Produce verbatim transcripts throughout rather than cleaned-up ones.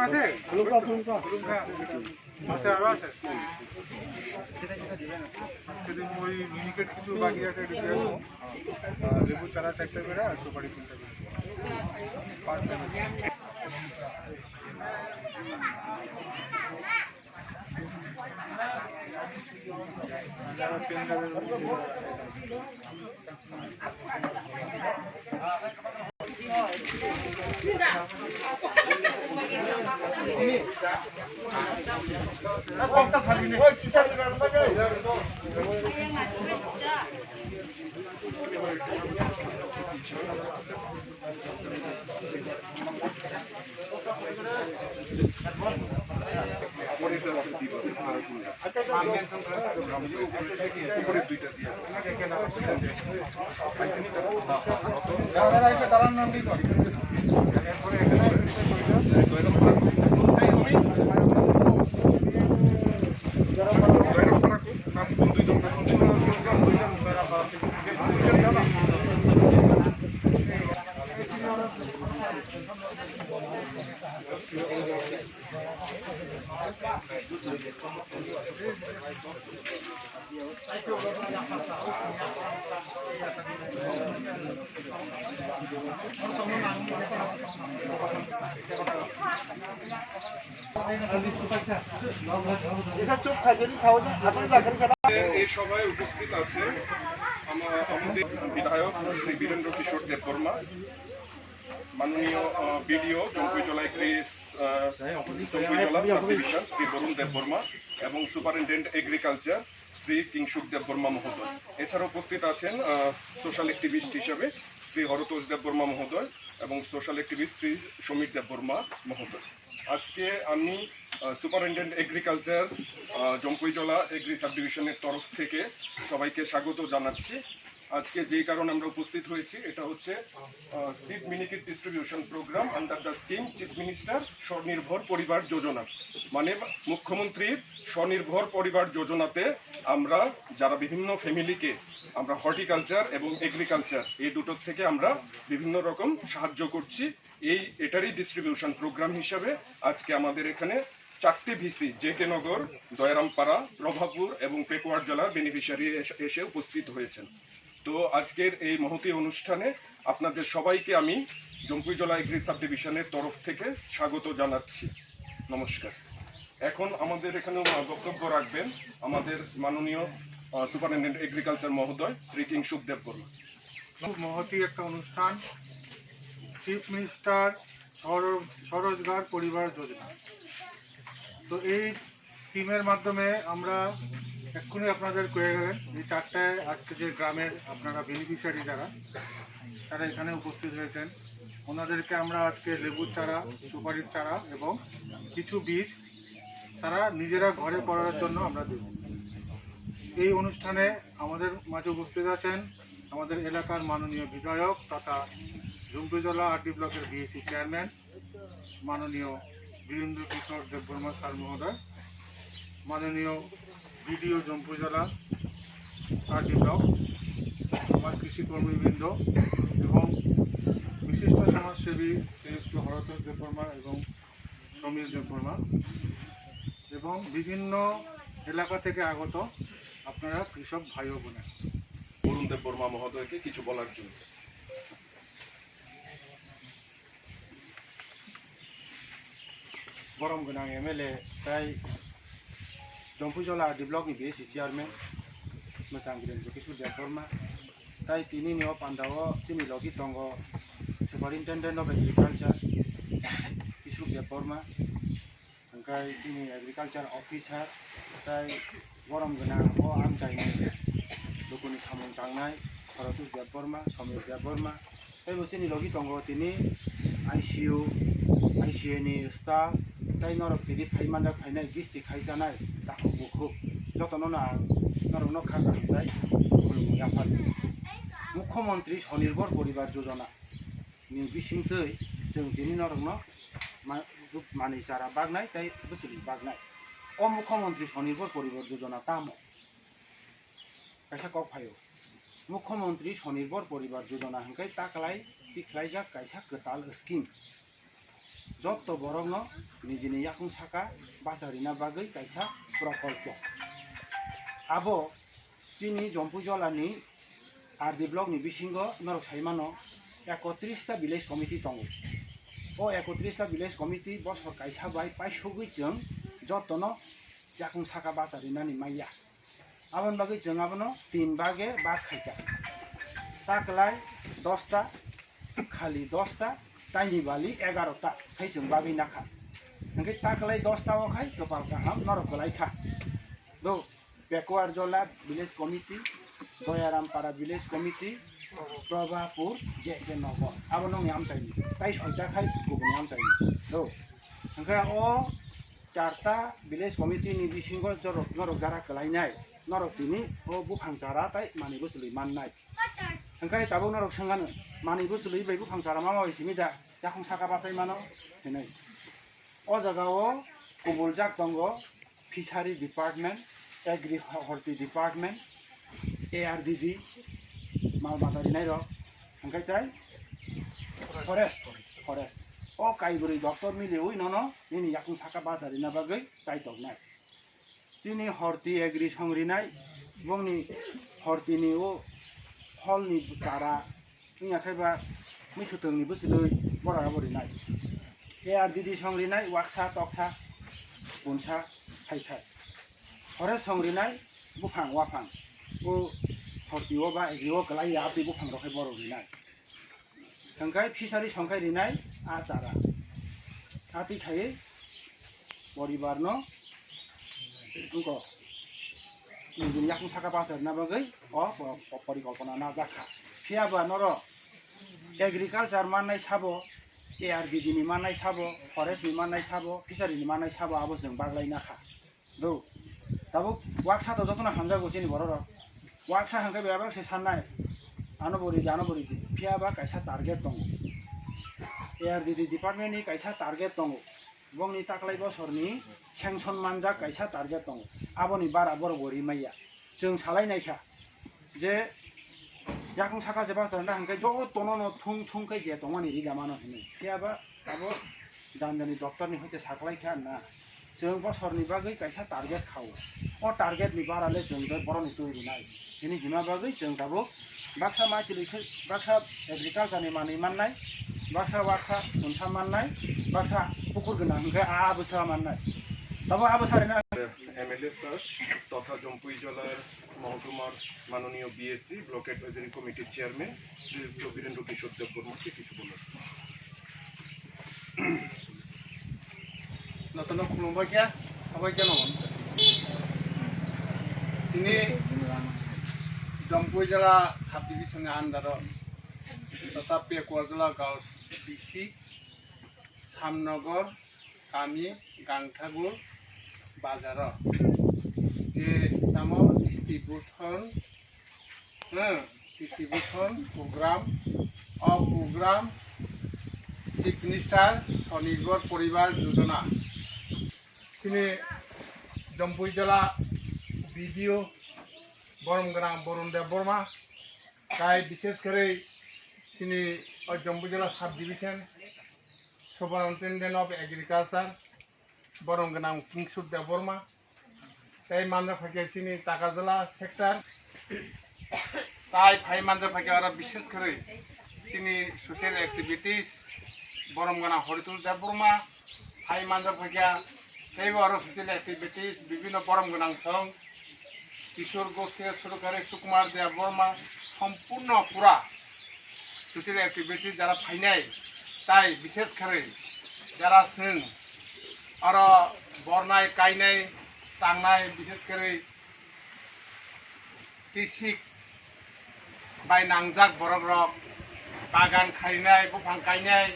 আছে? খুলুম খা, খুলুম খা। খুলুম খা। আছে, আরো আছে। সেদিন ওই মিনিকেট কিছু বাকি আছে, একটু দিয়ে দেবো। আর লেবু চারা চারটে করে, আর সুপারি তিনটে করে। পাঁচ প্যাকেট। এই সভায় উপস্থিত আছেন আমা-, আমাদের বিধায়ক শ্রী বীরেন্দ্র কিশোর দেববর্মা, মাননীয়, আহ, বিডিও জম্পুইজলা এগ্রি, আহ, জম্পুইজলা সাব ডিভিশন শ্রী বরুণ দেববর্মা এবং সুপারিনটেন্ডেন্ট এগ্রিকালচার শ্রী কিংশুক দেববর্মা মহোদয়। এছাড়া উপস্থিত আছেন, আহ, সোশ্যাল অ্যাক্টিভিস্ট হিসেবে শ্রী হরতোষ দেববর্মা মহোদয় এবং সোশ্যাল অ্যাক্টিভিস্ট শ্রী সমীর দেববর্মা মহোদয়। আজকে আমি, আহ, সুপারিনটেন্ডেন্ট এগ্রিকালচার, আহ, জম্পুইজলা এগ্রি সাব ডিভিশনের তরফ থেকে সবাইকে স্বাগত জানাচ্ছি। আজকে যেই কারণে আমরা উপস্থিত হয়েছি, এটা হচ্ছে, ah, seed minikit distribution program under the scheme chief minister Swanirbhar Paribar যোজনা। মানে, মুখ্যমন্ত্রীর স্বনির্ভর পরিবার যোজনাতে আমরা যারা বিভিন্ন ফ্যামিলিকে আমরা হর্টিকালচার এবং এগ্রিকালচার এই দুটো থেকে আমরা বিভিন্ন রকম সাহায্য করছি। এই, এটারই ডিস্ট্রিবিউশন প্রোগ্রাম হিসাবে আজকে আমাদের এখানে চারটি ভিসি, জে কে নগর, দয়ারামপাড়া, প্রভাপুর এবং পেকুয়ারজলা বেনিফিশিয়ারি এসে, এসে উপস্থিত হয়েছেন। তো আজকের এই মহতী অনুষ্ঠানে আপনাদের সবাইকে আমি জম্পুইজলা এগ্রি সাব ডিভিশনের তরফ থেকে স্বাগত জানাচ্ছি। নমস্কার। এখন আমাদের এখানে বক্তব্য রাখবেন আমাদের মাননীয়, আহ, সুপারিনটেন্ডেন্ট এগ্রিকালচার মহোদয় শ্রী কিংশুক দেববর্মা। খুব মহতী একটা অনুষ্ঠান, চিফ মিনিস্টার স্বর-, স্বরোজগার পরিবার যোজনা। তো এই স্কিমের মাধ্যমে আমরা এক্ষুনি আপনাদের কয়ে গেলেন, এই চারটায় আজকে যে গ্রামের আপনারা বেনিফিশিয়ারি যারা, তারা এখানে উপস্থিত হয়েছেন, ওনাদেরকে আমরা আজকে লেবুর চারা, সুপারির চারা এবং কিছু বীজ তারা নিজেরা ঘরে করার জন্য আমরা দেব। এই অনুষ্ঠানে আমাদের মাঝে উপস্থিত আছেন আমাদের এলাকার মাননীয় বিধায়ক তথা জম্পুইজলা আরডি ব্লকের বিএসি চেয়ারম্যান মাননীয় বীরেন্দ্র কিশোর দেববর্মা স্যার মহোদয়, মাননীয় বিডিও জম্পুইজলা আরডি ব্লক, আমার কৃষি কর্মীবৃন্দ এবং বিশিষ্ট সমাজসেবী শ্রীযুক্ত হরতোষ দেববর্মা এবং সমীর দেববর্মা এবং বিভিন্ন এলাকা থেকে আগত আপনারা কৃষক ভাই ও বোনেরা। বরুণ দেববর্মা মহোদয়কে কিছু বলার জন্য। Borom gwnang M L A tai Jompuijola R D block ni B S C chairman Mwsang Birendra Kishore Debbarma tai tini ni o panda o chini logi tongo Superintendent of Agriculture Kishore Debbarma, hwnkhe chini agriculture officer tai borom gwnang o amchaini lukuni samung tangnai Bharatos Debbarma, Samir Debbarma, tei bo chini logi tongo tini I C U, I C A ni staff, tei norok tini phai manjak phainai gisti khai chanai takhuk bukhuk jotono no ang norokno kha kaham tai khulumwi yaphar. Mukhyamantri Sonirbhor Poribar Jojona ni bisingtwi chwng tini norokno ma-, manwi chara baknai tei bwchwlwi baknai. O Mukhyamantri Sonirbhor Poribar Jojona tamo? Kaisa kok phaio. Mukhyamantri Sonirbhor Poribar Jojona hwnkhe taklai tikhlaijak kaisa kwtal scheme. Jotto borokno nijini yakung saka bacha rina bagwi kaisa prokolpo. Abo chini Jompuijolani R D block ni bisingo norok sai mano ekotris ta village committee tongo. O ekotris ta village committee bosor kaisa bai paisugwi chwng jottono yakung saka bacha rinani manya. Aboni bagwi chwng abono tin bage bag khaikha. Taklai dosta, khali dosta, taini bali egarota khai chwng bagwi nakha. Hwnkhe taklai dosta o khai kwpal kaham norok kwlai kha. Do, Pekuarjola Village Committee, Doyarampara Village Committee, Probhapur J K Nagar. Abo nokni amchaini. Tai soita khai kubuni amchaini. Do. Hwnkhe o charta village committee ni bisingo jorok, norok jara kwlainai, norok tini o buphang chara tai manwi bwchwlwi mannai. Hwnkhe tabuk norok swngano, manwi bwchwlwi bai buphang chara ma bai simi da, yakung saka bachai mano hinwi. O jaga o kubuljak tongo Fishery Department, Agri Horti Department, A R D D, mal mata rinai rok, hwnkhe tai Forest, Forest. O kaibrwi doctor miliwi nono nini yakung saka bacha rina bagwi chaitok nai. Chini horti agri song rinai, bongni hortini o pholni chara wngya khe ba mui kwthwngni bwchwlwi borok abo rinai. A R D D song rinai waksa toksa punsa hai khai. Forest song rinai buphang waphang o horti o ba agri o kwlai ya twi buphang rok hai borok rinai. Hwnkhe fishery songkhai rinai a chara. A twi khaiwi poribarno wngkok nijini yakung saka bacha rwna bagwi o po-, po-, porikolpona najak kha. Phiya ba norok agriculture mannai sabo, A R D D ni mannai sabo, forest ni mannai sabo, fishery ni mannai sabo abo chwng baglai nakha. Do. Tabuk waksa to jotono hamjago chini borok rok. Waksa hwnkhe bebak se sannai. Ano bo ridi, ano bo ridi. Phiya ba kaisa target tongo. A R D D department ni kaisa target tongo. Bongni taklai bosorni sanction manjak kaisa target tongo. Aboni bara borok bo rimaiya. Chwng salai naikha. Je yakung saka se basa na hwnkhe jotono no thung thung khe je tongmani rida mano hinwi. Phiya ba abo jani jani doctor ni hoite saklai kha na. Chwng bosorni bagwi kaisa target khao. O target ni bara le chwng de boroni twi rinai. Chini hima bagwi chwng tabuk baksa ma chili khe baksa agriculture ni manwi mannai, baksa baksa unsa mannai, baksa pukur gwnang hwnkhe a bwsa mannai. Tabuk abo sarina M L A sir totha Jompui Jolar মহকুমার মাননীয় BSc block advisory কমিটির চেয়ারম্যান শ্রীযুক্ত বীরেন্দ্র কিশোর দেববর্মাকে কিছু বলার। Notono khulumbai khe, sabai khe no. Tini Jompui Jola subdivision ni under o totha Pekuarjola Girls B C Samnogor kami Gangthagur bazaro je tamo distribution, hmm, distribution program, o program Chief Minister Sonirbhor Poribar Jojona. Chini Jompui Jola B D O borom gwnang Borun Debbarma, tai bishesh khe chini o Jompui Jola subdivision Superintendent of Agriculture, borom gwnang Kingsuk Debbarma, tei manjak phaikha chini Takarjala sector, tai phai manjak phaikha oro bishesh khe chini social activities, borom gwnang Horitul Debbarma, Hai manjak phaikha, teibo oro social activities, bibhinno borom gwnang song, Kishore Ghosh theke suru kare Sukumar Debbarma, sompurno pura social activities jara phainai, tai bishesh kare jara swng oro bornai, kainai, tangnai, bishesh kare Tisik bai nangjak borok rok bagan khainai, buphang kainai,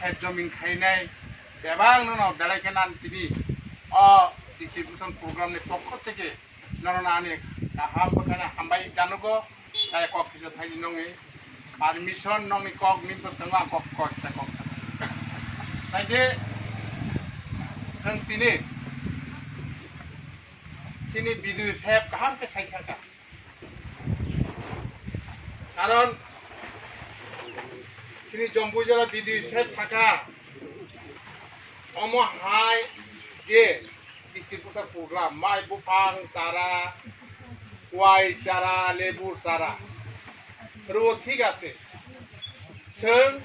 khet jomin khainai, bebak no belai khe nan tini o distribution program ni pokho theke nono ani kaham bwkhani hambai janugo, tai kok kisa thaini nongni permission nongni kok min bwskango ang kok kok kisa kok. Naidi, chwng tini chini B D O saheb kaham khe sai thangkha. Karon chini Jampuijala B D O saheb thangkha. Omo hai je distribution program, mai buphang chara, kuai chara, lebu chara, rw thik ase. Chwng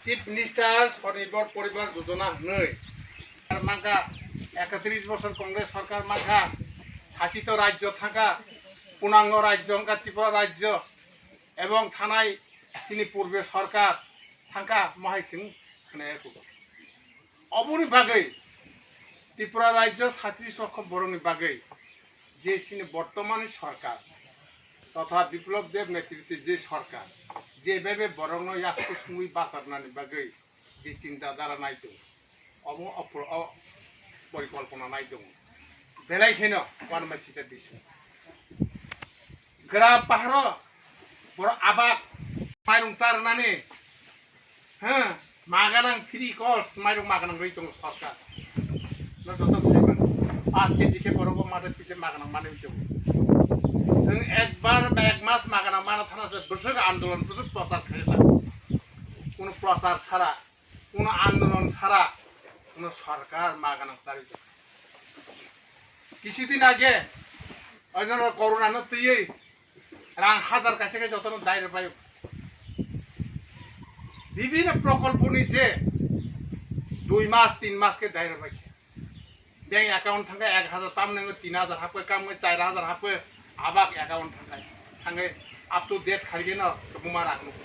Chief Minister Sonirbor Poribar Jojona hwnwi mankha, ekatris bosor Congress sorkar mankha, sachito rajyo thangkha, punango rajyo wngkha Tripura rajyo, ebong thanai chini purbe sorkar thangkha, mohai chwng khwnaya kugo. Oboni bagwi Tripura rajyo sachitris lokho borokni bagwi je chini bortomani sorkar totha Biplop Deb netritwe je sorkar, je bebe borokno yasku sungwi bacharnani bagwi je chinta dhara nai tongo, omo opor-, o porikolpona nai tongo. Belai kheno wanma sisa bisu. Gram paharo borok abak mairung charnani, ha, maganang free course mairung maganang rwi tongo sorkar. No joto saiman. Paanch K G khe borok o mate pise maganang manwi tongo. Chwng ekbar ek mas maganang mana thana se bwswk andolon, bwswk prochar khaijak. Kuno prochar sara, kuno andolon sara, kuno sorkar maganang charwi tongo. Kisudin age, oinoro corona no twiwi rang hajar kaisa khe jotono dai rwbaio. Bibhinno prokolponi je dui mas, tin mas khe dai rwbai khe. Bank account thangkha ek hajar, tamni tin hajar hapkhe, kamkhe char hajar hapkhe, abak account thangkha. Thangwi up to date khaigeno kwbangma rang nukgo.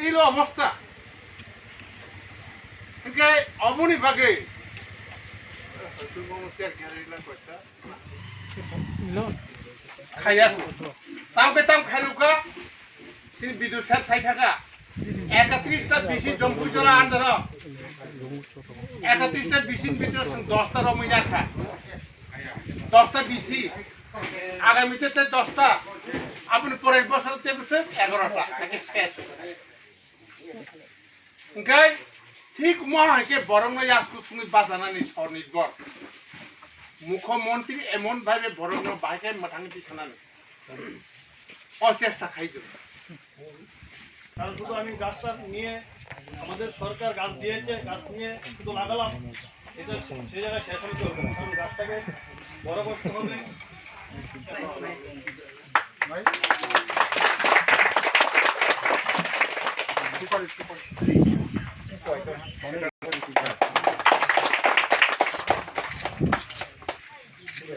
Ilo obosta. Hinkhe oboni bagwi khaya. Tam khe tam khairokha. Chini B D O sir sai thaka. Ekatris ta B C Jampuijala under o. Ekatris ta B C ni bhitor chwng dos ta romwi nakha. Dos ta B C. Agami te, te dos ta. Aboni pore bosor te bosor egaro ta. Naki ses. Hinkhe thik mo hai khe borokno yasku sungwi bachanani Sonirbor. Mukhyamantri emon bhabe borokno bahai khe mwthangwi tisanani o chesta khaijak. কারণ শুধু আমি গাছটা নিয়ে, আমাদের সরকার গাছ দিয়েছে, গাছ নিয়ে শুধু লাগালাম, এটা সেই জায়গায় শেষ হইতে হবে, কারণ গাছটাকে বড় করতে হবে।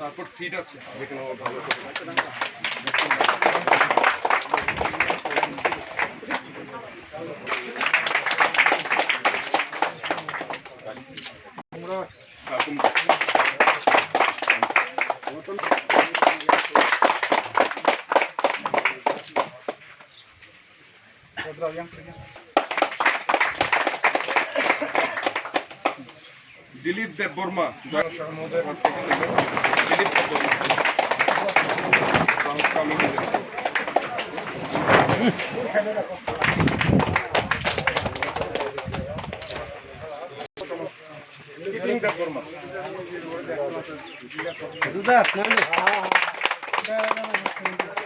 তারপর সিট আছে, যে কোনো ভালো করে। Dilip Debbarma. Dilip Debbarma. Dilip Debbarma.